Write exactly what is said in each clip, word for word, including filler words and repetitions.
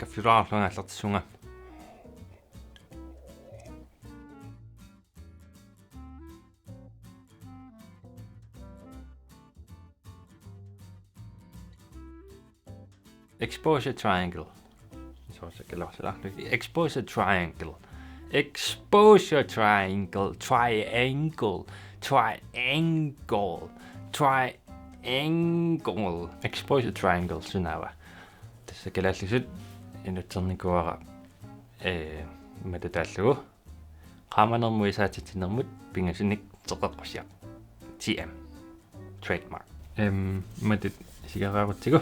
Fyraalluangallartissunga. Exposure triangle. Soorlu kalaallisut. Exposure triangle. Exposure triangle. Triangle. Triangle. Triangle. Exposure triangle sunaava. Tassa kalaallisut inutternikuuara, ee, matutaallugu. Qaamanermut isaatitsinermut pingasunik teqeqqusiaq. T M. Trademark. Em, matut sigaraarutsigu.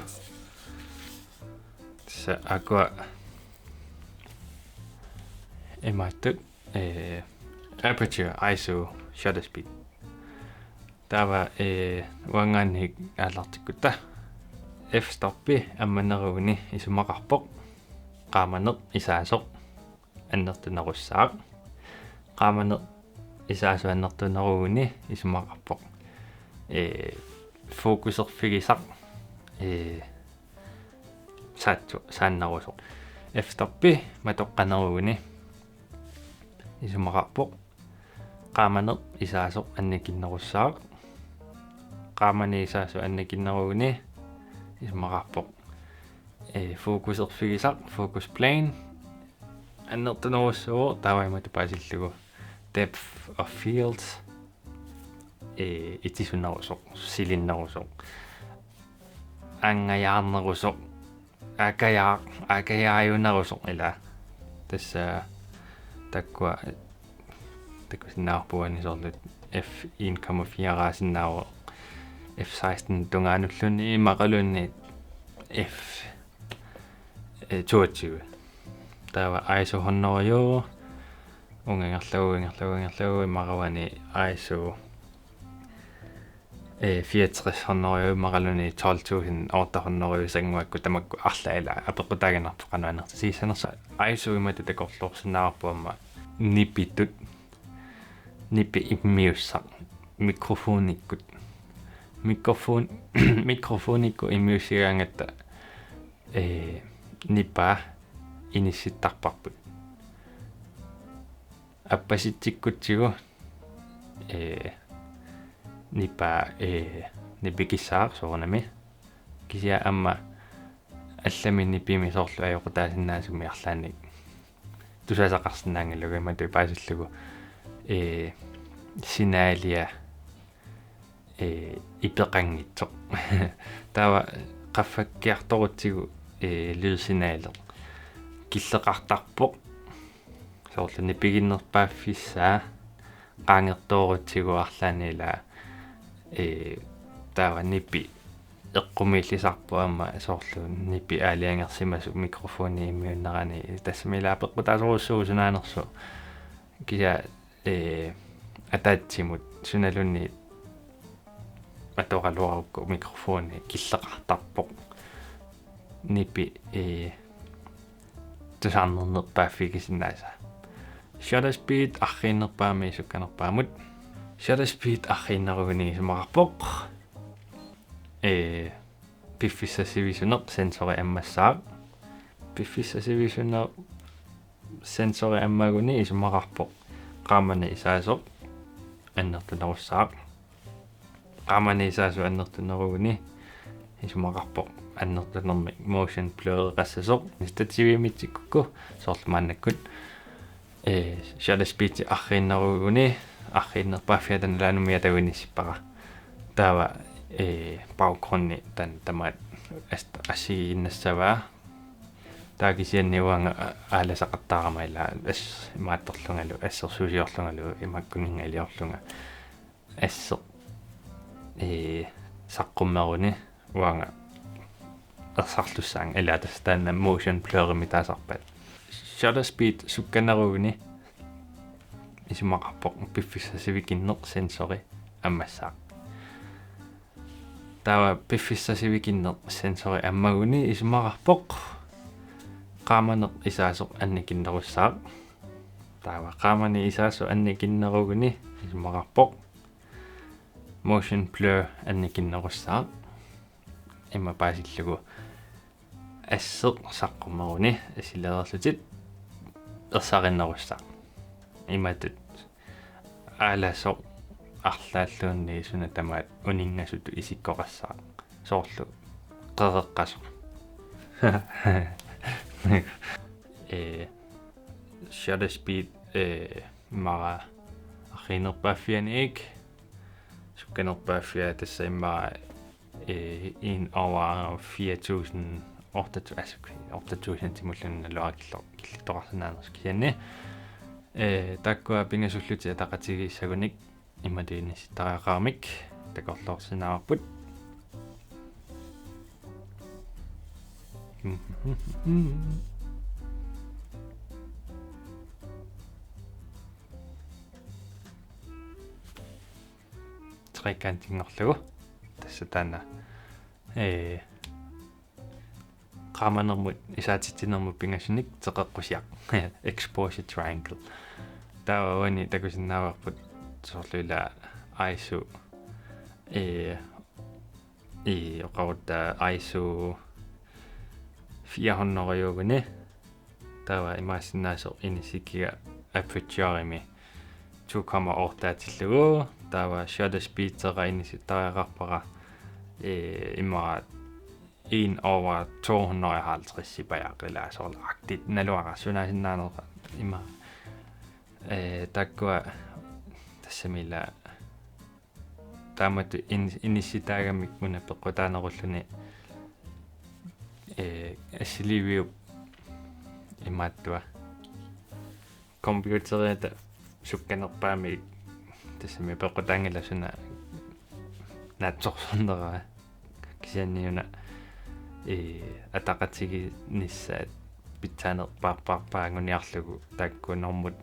Tassa aakkua imaattut, eh, aperture, I S O, shutter speed. Taava, eh, uangaanniit aallartikkutta. F-stoppi ammaneruguni isumaqarpoq. Qaamaneq isaasoq annertunerussaaq. Qaamaneq isaasoq annertuneruguni isumaqarpoq. Ee, fokuserfigisaq, ee, saatsu-, saannerusoq. F-stoppi matoqqaneruguni isumaqarpoq. Qaamaneq isaasoq annikinnerussaaq. Qaamaneq isaasoq annikinneruguni isumaqarpoq. Ee, fokuserfigisaq, focus plane. Annertunerussuuvoq taava imatut paasillugu. Depth of field. Ee, itisunerusoq, silinnerusoq. Angajaarnerusoq. Akajaar-, akajaajunerusoq ila. Tassa takkua, takusinnaavarput uani soorlu F en komma fire-raasinnaavoq. F seksten tungaanulluunniit imaluunniit F, eh, toogtyve. Taava I S O hundrede, uunga ingerlavugut, ingerlavugut, ingerlavugut, immaqa uani I S O, eh, fireogtres hundrede, immaqaluunniit tolv tusind otte hundrede sannguakkut tamakku arlaat ila apeqqutaaginnarpoq qanoq annertutigissanersoq. I S O imatut takorloorsinnaavarput aamma nipitut, nipi immiussaq mikrofonikkut. Mikrofon-, mikrofonikkut immiussigaangatta, ee, nipaa inissittarparput. Appasitsikkutsigu, ee, nipaa, ee, nipikissaaq soorunami. Kisianni aamma allami nipimi soorlu ajoqutaasinnaasummi arlaannik tusasaqarsinnaanngilagut imatut paasillugu, ee, signalia, ee, ipeqanngitsoq. Taava qaffakkiartorutsigu, ee, lydsignaler killeqartarpoq. Soorlu nipiginnerpaaffissaa qaangertoorutsigu arlaanni ila, ee, taava nipi eqqumiillisarpoq aamma soorlu nipi aalajangersimasoq mikrofoni immiunnerani, tassami ila apeqqutaasorujussuuvoq sunaanersoq. Kisianni, ee, ataatsimut sunaluunniit atoraluarukku mikrofoni killeqartarpoq. Nipi, ee, tusarnernerpaaffigisinnaassaaq. Shutter speed arriinnerpaamik sukkanerpaamut. Shutter speed arriinneruguni isumaqarpoq, ee, piffissaq sivisuneq sensori ammassaaq. Piffissaq sivisuneq sensori ammaguni isumaqarpoq qaamaneq isaasoq annertunerussaaq. Qaamaneq isaasoq annertuneruguni isumaqarpoq annertunermik motion blurreqassasoq. Stativiimitsikkukku soorlu maannakkut, ee, shutter speed arriinneruguni arriinnerpaaffiata nalaanut miatagu inissippara. Taava, ee, baggrundi taanna tamaat as-, assigiinnassavaa. Taava kisianni uanga a-, aalasaqattaarama ila as-, imaattorlungalu, assersuusiorlungalu, imakkuninnga iliorlunga. Asseq, ee, saqqummeruni uanga ersarlussaanga, ila tassa taanna motion blurrimik taasarpaat. Shutter speed sukkaneruguni isumaqarpoq piffissaq sivikinneq sensori ammassaaq. Taava piffissaq sivikinneq sensori ammaguni isumaqarpoq qaamaneq isaasoq annikinnerussaaq. Taava qaamaneq isaasoq annikinneruguni isumaqarpoq motion blur annikinnerussaaq. Ima paasillugu asseq saqqummeruni assilereerlutit ersarinnerussaaq. Imatut aalasoq arlaalluunniit suna tamaat uninngasutut isikkoqassaaq. Soorlu qereqqasoq. Ee, shutter speed, ee, immaqa arriinerpaaffianiit sukkanerpaaffia tassa immaqa, ee, en over fire tusind, otte tusind, altså, otte tusind timullun naluara killi-, killittoqarsinnaanersoq kisianni. Ee, taakkua pingasullutik ataqatigiissagunik imatut inissittariaqaramik takorloorsinnaavarput. Trekantinngorlugu. Tassa taanna, ee, qaamanermut isaatitsinermut pingasunik teqeqqusiaq. Exposure triangle. Taava uani takusinnaavarput soorlu ila ISO, ee, i oqarutta ISO fire hundrede-uguni. Taava imaassinnaasoq inissikkiga aperturemi to komma otte-atillugu. Taava shutter speedera inissittariaqarpara, ee, immaqa en over to hundrede og halvtreds-ipajaq ila soorlu agtigt naluara sunaasinnaanerat ima. Ee, taakkua tassami ila taamatut in-, inissitaagamik una peqqutaanerulluni, ee, assiliiviup imaattua computeriata sukkanerpaamik tassami peqqutaanngilaq suna naatsorsorneraa kisianni una, ee, ataqatigiinnissaat pitsaanerpaarpaarpaat anguniarlugu taakku normut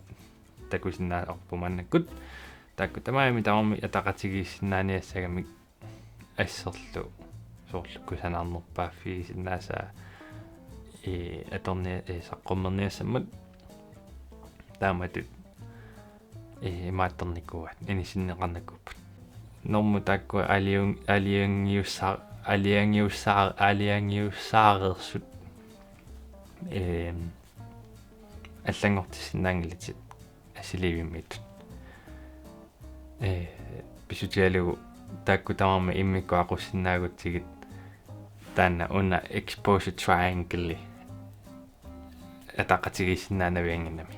takusinnaavarput maannakkut. Taakku tamarmik tamarmik ataqatigiissinnaaniassagamik asserlu soorlu kusanarnerpaaffigisinnaasaa, ee, atorni-, ee, saqqummerniassammat taamatut, ee, imaattornikuuaat inissinneqarnikuupput. Normut taakku aalajan-, aalajangiussaa-, aalajangiussaa-, aalajangiussaareersut, ee, allanngortissinnaanngilatit assiliivimmiittut. Ee, pissutigalugu taakku tamarmik immikkut aqussinnaagutsigit taanna una exposure triangle ataqatigiissinnaanaviannginnami.